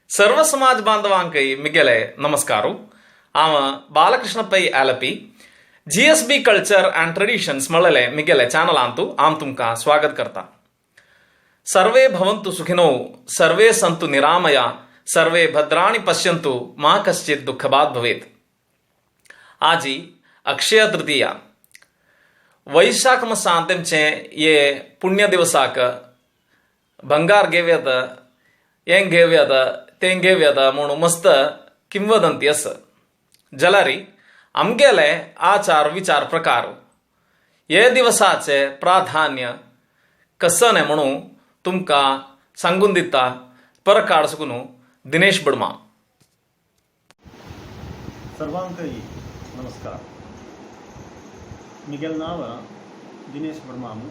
सर्व समाज बांधवांकय मिगेले नमस्कार. हांव Balakrishna Pai Alleppey, G S B culture and traditions म्हळ्ळेले मिगेले चॅनलांतु हांव तुमकां स्वागत करता. सर्वे भवन्तु सुखिनो, सर्वे संतु निरामया, सर्वे भद्राणि पश्यन्तु, मा कश्चित् दुःखभाग् भवेत्. आजी अक्षय तृतीया. वैशाख मासांत तेमचें हे पुण्य दिवसाक भंगार घेवयात, हें घेवयात, तें घेवयात म्हूण मस्त किंवदंती आसा. जाल्यार आमगेले आचार विचार प्रकार हे दिवसाचे प्राधान्य कसने म्हणून तुमकां सांगून दिता परकाड सुकून दिनेश बडमा. सर्वांकय नमस्कार. मिगेल नांव दिनेश बर्मामू.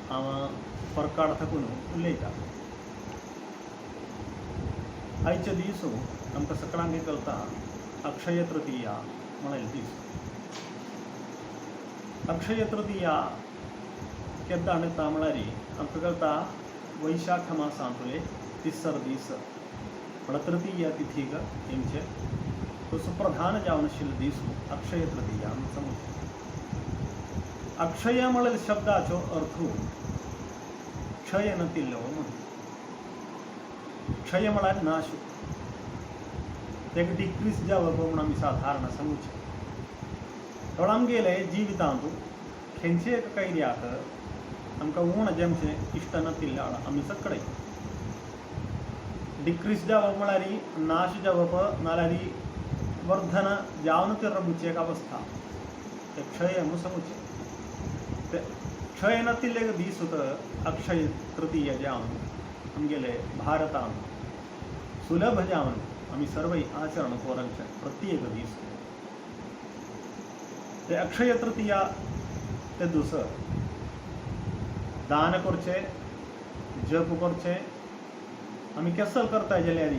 हांव परकाड थकून उलयता. आयच्या दीस आमकां सगळ्यांक कळटा, अक्षय तृतीया म्हणलें दीस. अक्षय तृतीया केद्दा आणता म्हळ्यार आमकां कळटा, वैशाख मासांतले तिसर दीस म्हळ्यार तृतीया तिथीक तेमचे तो सुप्रधान जावन आशिल्लो दीस अक्षय तृतीया म्हूण समजता. अक्षय म्हळ्यार शब्दाचो अर्थ क्षय नातिल्लो म्हणून. क्षय म्हळ्यार नाश, तेका डिक्रीज जावप म्हूण आमी साधारण सांगुचें. थोडो आमगेले जिवितांत खंयचे एक कैर्याक आमकां उण जेमचें इश्ट नातिल्लें आमी सगळे डिक्रीज जावप म्हळ्यार नाश जावप, नाल्यार वर्धन जावन ते एक अवस्था, ते क्षय म्हूण सांगुचें. ते क्षय नातिल्ले दीस अक्षय तृतीय जावन आमगेले भारतांत सुलभ जावन आमी सर्वय आचरण कोरंचे प्रत्येक दीस. ते अक्षय तृतीया ते दुसर दान करचे, जप करचे, आमी केसल करताय जाल्यार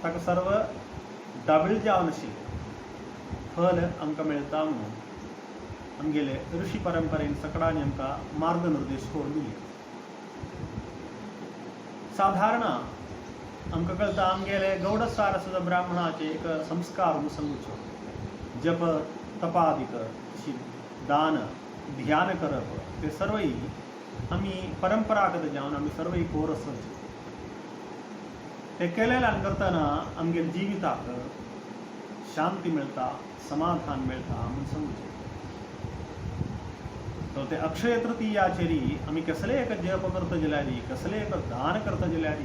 ताका सर्व डबल जावन आशिल्लें फल आमकां मेळटा म्हणून आमगेले ऋषी परंपरेन सकडांनी आमकां मार्गनिर्देश करून दिले. साधारण आमकां कळटा, आमगेले गौड सारस्वत ब्राह्मणाचे एक संस्कार म्हणून सांगुचो जप तपादिक अशी दान ध्यान करप, ते सर्वय आमी परंपरागत जावन आमी सर्वय कोर आसचे. ते केलेल्यान करतना आमगेले जिविताक शांती मेळटा, समाधान मेळटा म्हूण सांगुचें. तो ते अक्षय तृतीयाचेरी आमी कसले एक जप करता जाल्यार, कसले एक दान करता जाल्यार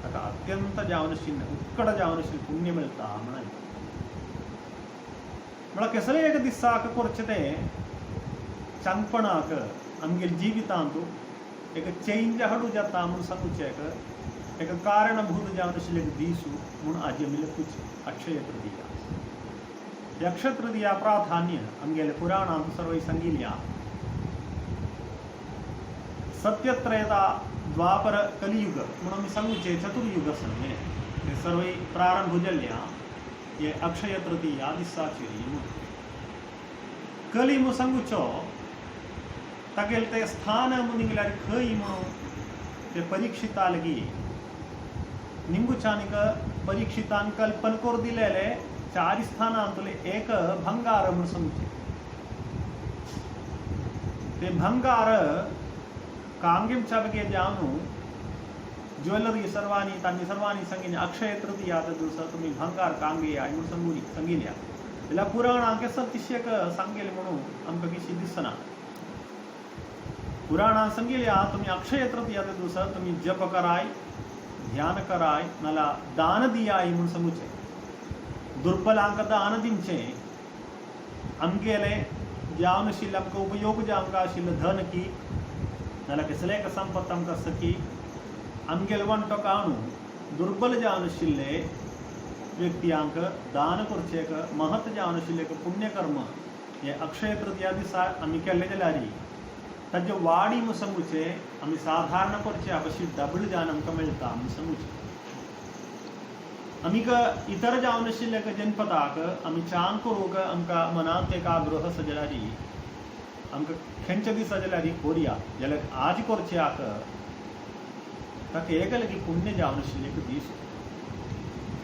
ताका अत्यंत जावन आशिल्लें, उत्कट जावन आशिल्लें पुण्य मेळटा म्हण. म्हळ्यार कसले एक दिसाक करचें तें चांगपणाक आमगेले जिवितांत एक चेंज हाडूं जाता म्हूण सांगुचें. एक एक कारणभूत जावन आशिल्लें एक दीस म्हूण आजी आमी लेखुचें अक्षय तृतीया. ही अक्षय तृतीया प्राधान्य आमगेले पुराणांत सर्वय सांगिल्ल्या. सत्यत्रेता द्वापर कलियुग म्हणून आमी सांगुचें चतुर्युग आसा न्ही, ते सर्वय प्रारंभ जाल्ल्या हे अक्षय तृतीया दिसाचेर म्हणून. कली म्हूण सांगुचो तागेलें तें स्थान म्हूण गेल्यार खंय म्हणून ते परीक्षिता लगी निंबुचानिक परीक्षितान कल्पन करून दिलेले चार स्थानांतले एक भंगार म्हूण सांगचें. ते भंगार कांगेमच्या बगे जावन ज्वेलरी सर्वांनी तांणी सर्वांनी सांगितलें, अक्षय तृतीया दिवसा तुमी भंगार कांगे याय म्हणून सांगून सांगितल्या. जाल्यार पुराणां केसर तिशेक सांगेलें म्हणून आमकां किशी दिसना. पुराणां सांगिल्या तुमी अक्षय तृतीया दिवसा तुमी जप कराय, ध्यान कराय, नाल्यार दान दियाय म्हूण सांगुचें. दुर्बलांक दान दिवचें. आमगेलें जावन आशिल्लें आमकां उपयोग जे आमकां आशिल्लें धन की नाल्यार कसलें एक संपत्त आमकां आसा की आमगेले वांटो काडून दुर्बल जावन आशिल्ले व्यक्तियांक दान करचें एक महत्व जावन आशिल्लें एक पुण्यकर्म हें अक्षय तृतीया दिसा आमी केल्लें जाल्यार ताजे वाडी म्हूण सांगुचें. आमी साधारण करचें अशी डबल जावन आमकां मेळटा म्हूण सांगुचें. आमी इतर जावन आशिल्ले जनपदाक आमी चांग करूंक आमकां मनांत एक आग्रह आसा जाल्यार आमकां खंयच्या दिसा जाल्यार कोरया जाल्यार आज करच्याक ताका एक लेगीत पुण्य जावन आशिल्लें एक दीस.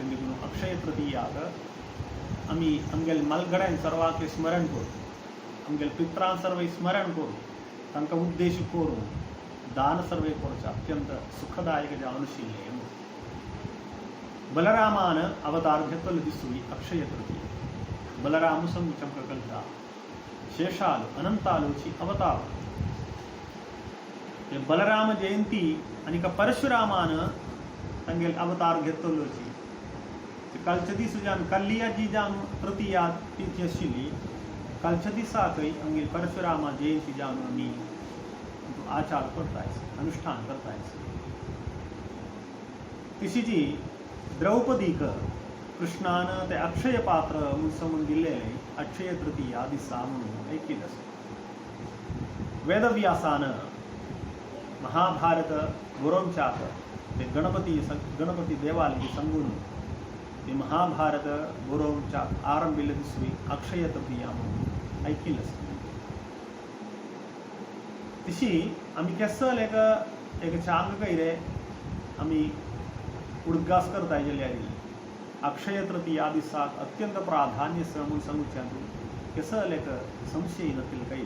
देखून अक्षय तृतीयाक आमी आमगेले मालगड्यान सर्वांक स्मरण करूं, आमगेले पित्रां सर्व स्मरण करूं, तांकां उद्देश करून दान सर्वे करचें अत्यंत सुखदायक जावन आशिल्लें. बलरामान अवतार घेतलो दिसूय अक्षय तृतीय. बलराम सांगूचें आमकां कळटा शेषालु अनंतालूची अवतार. हे बलराम जयंती आनी परशुरामान तांगेले अवतार घेतलोची. कालच्या दीस जावन कल्लियाची जावन तृतीया तिथी आशिल्ली. कालच्या दिसाकय आमगेली परशुरामा जयंती जावन आमी आचार करताय, अनुष्ठान करताय. तशीची द्रौपदीक कृष्णान ते अक्षय पात्र म्हूण सांगून दिल्लेलें अक्षय तृतीया दिसा म्हणून ऐकिल्लें आसा. वेदव्यासान महाभारत बरोवच्याक ते गणपती गणपती देवालय सांगून ते महाभारत बरोवच्याक आरंभिल्ले दिसूय अक्षय तृतीया म्हणून ऐकिल्लें आसा. तशी आमी केसल एक एक चांग कयरे आमी उडगास करताय जाल्यार अक्षय तृतीया दिसाक अत्यंत प्राधान्य आसा म्हूण सांगूचें केसल एक संशय नातिल्लें काही.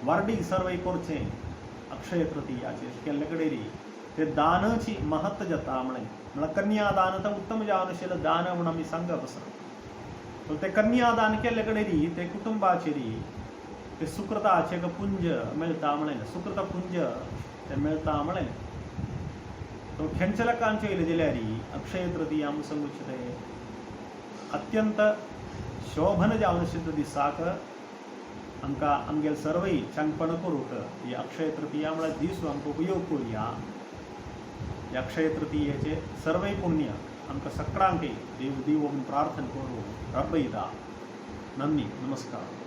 वार्डीक सर्वय करचें अक्षय तृतीयाचेर केल्ले कडेन ते दानाची महत्व जाता. म्हळें म्हळ्यार कन्यादान तर उत्तम जावन आशिल्लें दान म्हूण आमी सांगप आसा. सो ते कन्यादान केल्ले कडेन ते कुटुंबाचेर ते सुकृताचें एक पुंज मेळटा म्हळें, सुकृत पुंज ते मेळटा म्हळें. सो खेंच्या लोकांचें येयलें जाल्यार अक्षय तृतीया म्हूण सांगूचें ते अत्यंत शोभन जावन आशिल्ले दिसाक आमकां आमगेले सर्वय चांगपण करूंक ही अक्षय तृतीया म्हळ्यार दीस आमकां उपयोग करुया. ह्या अक्षय तृतीयेचे सर्वय पुण्य आमकां सगळ्यांकय देव दिवो म्हूण प्रार्थना करूं रब्बयता. नंदी, नमस्कार.